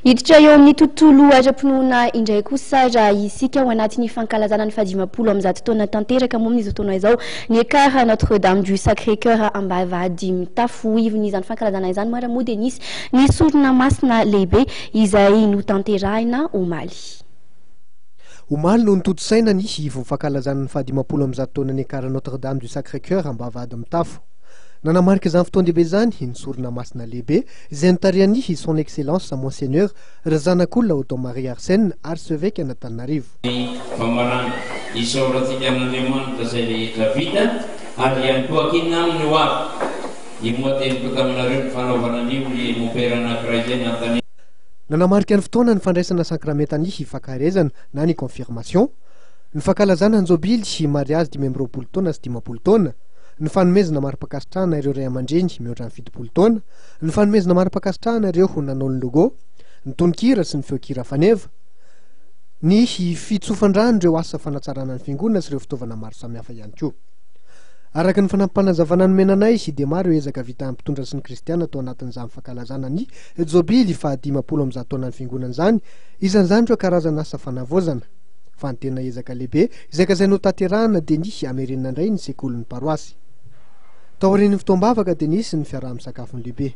Hiditra eo amin'ny tontolo ara-pinoana indray kosa raha isika ao anatin'ny fankalazana ny fahadimampolo amby zato taona tanteraka moa amin'izao taona izao ny Ekar Notre Dame du Sacré Coeur Ambavahadimitafo. Ivon'izany fankalazana izany moa moa dia nisy ny sorona masina lehibe izay notanterahina omaly. Omaly no notontosaina ny ivon'ny fankalazana ny fahadimampolo amby zato taonan'ny Ekar Notre Dame du Sacré Coeur Ambavahadimitafo. Nanamarika izany fotoan-dehibe izany ny sorona masina lehibe izay notarihan'ny Son Excellence Monseigneur Razanakolona Odon Marie Arsène, Archevêque an'Antananarivo. Ny famarana, Isaorantsika an'Andriamanitra izay rehetra vita ary ihany koa ankinina aminy ho avy. Io moa teniko taminareo ny fanaovana an'io ry mompera anankiray izay nanontaniana. Nanamarika ny fotoana ny fandraisana sakramentan'ny fankaherezana na ny confirmation, ny fankalazana ny jobily mariazy 25 taona sy 50 taona, ny fanomezana mari-pankasitrahana ireo ray aman-dreny mihoatra ny 70 taona, ny fanomezana mari-pankasitrahana ireo nanao ny logo, ny tononkira sy ny feon-kira faneva, ny fitsofan-drano ireo asa fanatsarana ny fiangonana sy ireo fitaovana maro samihafa ihany koa. Araka ny fanampim-panazavana nomena anay dia maro ireo ezaka vitan'ny mpitondra sy ny kristiana tao anatin'izany fankalazana ny jobily faha 150 taonan'ny fiangonana izany, isan'izany ireo karazana asa fanavaozana. Fa ny tena ezaka lehibe izay kasaina hotanterahana dia ny hamerenana indray ny sekolin'ny paroasy. Taorian'ny fotoam-bavaka dia nisy ny fiaraha-misakafo lehibe.